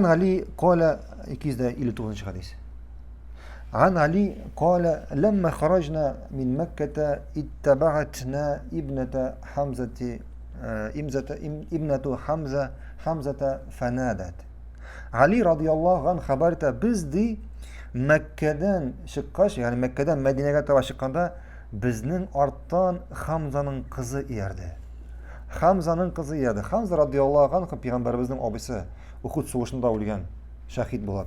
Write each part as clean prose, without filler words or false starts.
Али кала 259 хадис. Ан Али кала ләммә хараҗна мин Мәккәтә иттабагатна ибната Хамзати имзата ибнату Хамза Хамзата фанадат. Али радияллаһу ан хәбәр итә, без ди Мәккәдән чыккач, ягъни Мәккәдән Мәдинәгә таба чыкканда, безнең арттан Хамзаның кызы иярде. Хамзаның кызы иярде. Хамза радияллаһу анху пәйгамбәребезнең абыйсы. Ухуд сугышында үлгән, шәһид була.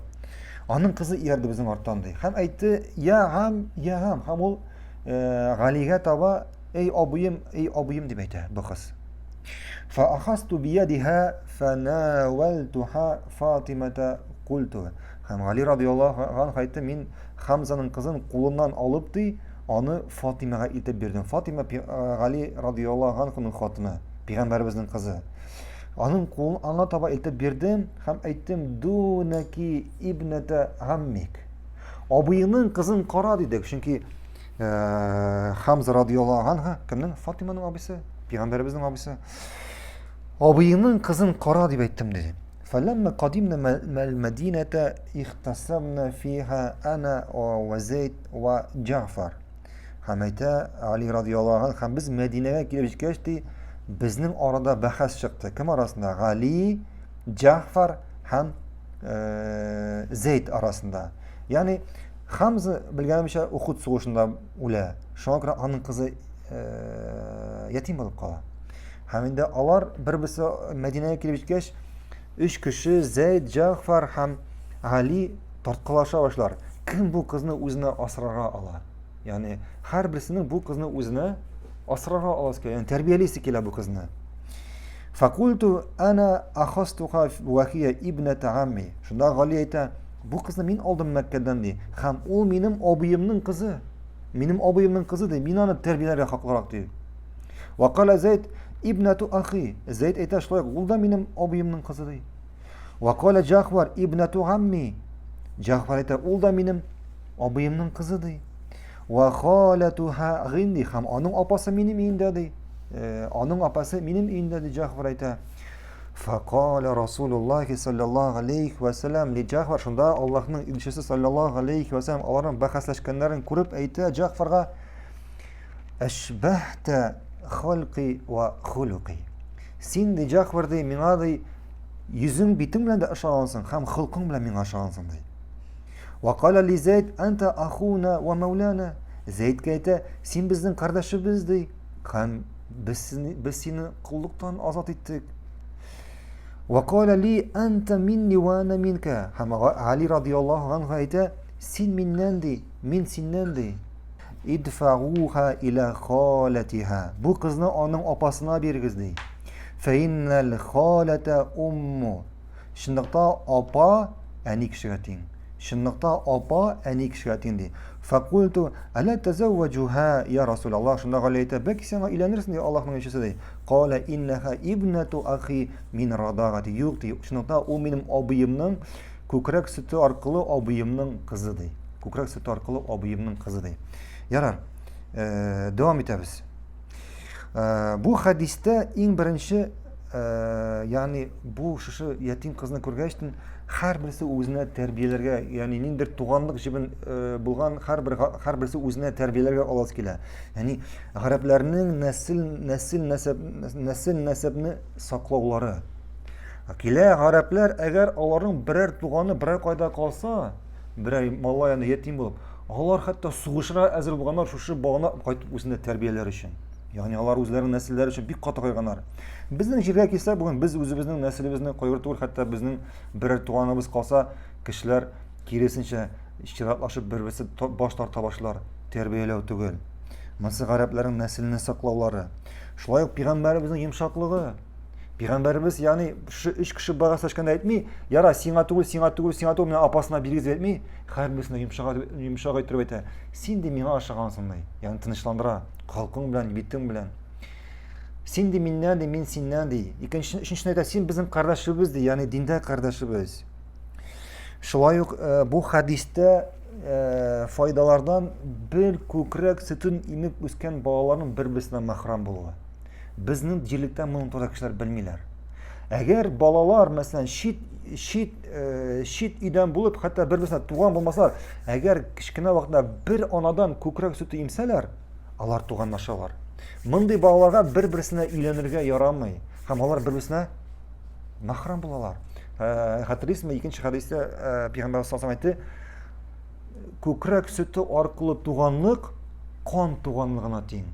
Аның кызы иярде безнең арттан ди. Һәм әйтте, я гам, я гам. Һәм ул э, Галигә таба, эй абыем, эй абыем дип әйтә бу кыз. Фа ахасту биядиха фанавалтуха Фатимата культу. Һәм Гали радияллаһу анху әйтте, мин Хамзаның кызын кулыннан алып ди, аны Фатимага илтеп бирдем. Фатима э, Гали радияллаһу анхуның хатыны, пәйгамбәребезнең кызы. Аның кулын аңа таба илтеп бирдем һәм әйттем, Дунәки ибнәтә гаммик. Абыеңның кызын кара дидек, чөнки э, Хамза радияллаһу анһу кемнең? Фатиманың абыйсы, пәйгамбәребезнең абыйсы. Абыеңның кызын кара дип әйттем диде. Фәләммә кадимна мәл-мәдинәтә ихтасамна фиха ана ва Зейд ва Җафар. Һәм әйтә Али радияллаһу анһу, һәм без Мәдинәгә килеп җиткәч ди, безнең арада бәхәс чыкты. Кем арасында? Гали, Җафар һәм э, Зейд арасында. Ягъни Хамза белгәнемчә Ухуд сугышында үлә. Шуңа күрә аның кызы э, ятим булып кала. Һәм инде алар бер-берсе Мәдинәгә килеп җиткәч, өч кеше Зәйд, Җафар һәм Гали тарткалаша башлар. Кем бу кызны үзенә асрарга ала? Ягъни һәрберсенең бу кызны үзенә асрарга аласы килә, ягъни тәрбиялисе килә бу кызны. Факульту ана ахастуха вахия ибната амми. Шунда Гали әйтә, бу кызны мин алдым Мәккәдән ди. Һәм ул минем абыемның кызы. Минем абыемның кызы ди, мин аны тәрбияләргә хаклырак ди. Вакала Зәйд ибнату ахи. Зәйд әйтә шулай, ул да минем абыемның кызы ди. Вакала Җахвар ибнату гамми. Җахвар әйтә, ул да минем абыемның кызы ди. Ва халатуха гинди һәм аның апасы минем өендә ди. Э, аның апасы минем өендә ди Җахвар әйтә. Факала Расулуллахи саллаллаху алейхи ва саллям ли Җахвар шунда Аллаһның илчесе саллаллаху алейхи ва саллям аларның бәхәсләшкәннәрен күреп әйтә Җахварга Әшбәһтә халки ва хулуки. Син ди Җахвар ди миңа ди йөзең битең белән дә ошагансың һәм холкың белән миңа ошагансың ди. Ва кала ли Зәйд анта ахуна ва маулана. Зәйдкә әйтә, син безнең кардәшебез ди. Һәм без сине, без сине коллыктан азат иттек. Ва кала ли анта минни ва ана минка. Һәм Али радияллаһу анһу әйтә, син миннән ди, мин синнән ди. Идфагуха иля халатиха. Бу кызны аның апасына бирегез ди. Фәиннәл халата умму. Чынлыкта апа әни кешегә тиң. Чынлыкта апа әни кешегә тиң ди. Факульту аля тазавваҗуха я Расулаллах. Шунда Гали әйтә, бәлки сиңа өйләнерсең ди Аллаһның илчесе ди. Кала иннаха ибнату ахи мин радагати. Юк ди. Чынлыкта ул минем абыемның күкрәк сөте аркылы абыемның кызы ди. Күкрәк сөте аркылы абыемның кызы ди. Ярар, э, дәвам итәбез. Э, бу хәдистә иң беренче, э, ягъни бу шушы ятим кызны күргәчтен һәрберсе үзенә тәрбияләргә, ягъни ниндидер туганлык җебен э, булган һәрбер һәрберсе үзенә тәрбияләргә аласы килә. Ягъни гарәпләрнең нәсел нәсел нәсәб нәсел нәсәбне саклаулары. Килә гарәпләр, әгәр аларның берәр туганы берәр кайда калса, берәр малай аны ятим булып, алар хәтта сугышырга әзер булганнар шушы баланы кайтып үзендә тәрбияләр өчен. Ягъни алар үзләренең нәселләре өчен бик каты кайгырганнар. Безнең җиргә килсәк, бүген без үзебезнең нәселебезне кайгырту түгел, хәтта безнең берәр туганыбыз калса, кешеләр киресенчә чиратлашып бер-берсе баш тарта башлар, тәрбияләү түгел. Монысы гарәпләрнең нәселне саклаулары. Шулай ук пәйгамбәребезнең йомшаклыгы. Пәйгамбәребез, ягъни шушы өч кеше бәхәсләшкәндә әйтми, яра, сиңа түгел, сиңа түгел, сиңа түгел, менә апасына бирегез дип әйтми, һәрберсенә йомшак йомшак иттереп әйтә. Син ди миңа ошагансың ди. Ягъни тынычландыра, холкың белән, битең белән. Син ди миннән ди, мин синнән ди. Икенче, өченчесенә әйтә, син безнең кардәшебез ди, ягъни диндә кардәшебез. Шулай ук э, бу хәдистә э, файдалардан бер күкрәк сөтен имеп үскән балаларның бер-берсенә мәхрәм булуы. Безнең җирлектә моның турында кешеләр белмиләр. Әгәр балалар, мәсәлән, чит чит э, чит өйдән булып, хәтта бер-берсенә туган булмасалар, әгәр кечкенә вакытта бер анадан күкрәк сөте имсәләр, алар туганлашалар. Мондый балаларга бер-берсенә өйләнергә ярамый һәм алар бер-берсенә махрам булалар. Э, хәтерлисезме, икенче хәдистә э, пәйгамбәр саллаллаху әйтте, күкрәк сөте аркылы туганлык кан туганлыгына тиң.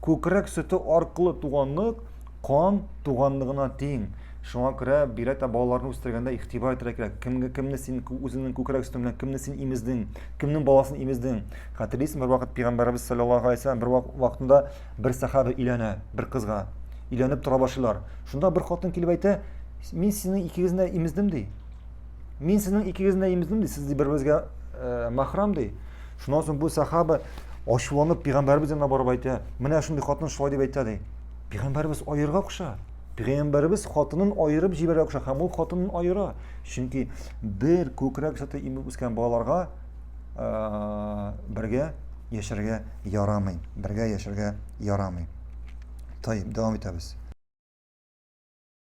Күкрәк сөте аркылы туганлык кан туганлыгына тиң. Шуңа күрә бигрәк тә балаларны үстергәндә игътибар итәргә кирәк. Кемгә кемне син үзеңнең күкрәк сөтең белән кемне син имездең, кемнең баласын имездең. Хәтерлисеңме, бервакыт пәйгамбәребез саллаллаһу алейһи вәсәлләм бер вакытында бер сәхабә өйләнә бер кызга. Өйләнеп тора башлыйлар. Шунда бер хатын килеп әйтә, мин сезнең икегезне дә имездем ди. Мин сезнең икегезне дә имездем ди, сез ди бер-берегезгә э, махрам ди. Шуннан соң бу сәхаба ачуланып пәйгамбәребез янына барып әйтә, менә шундый хатын шулай дип әйтә ди. Пәйгамбәребез аерырга куша. Пәйгамбәребез хатынын аерып җибәрергә куша һәм ул хатынын аера. Чөнки бер күкрәк сөте имеп үскән балаларга э, бергә яшәргә ярамый. Бергә яшәргә ярамый. Тайып, дәвам итәбез.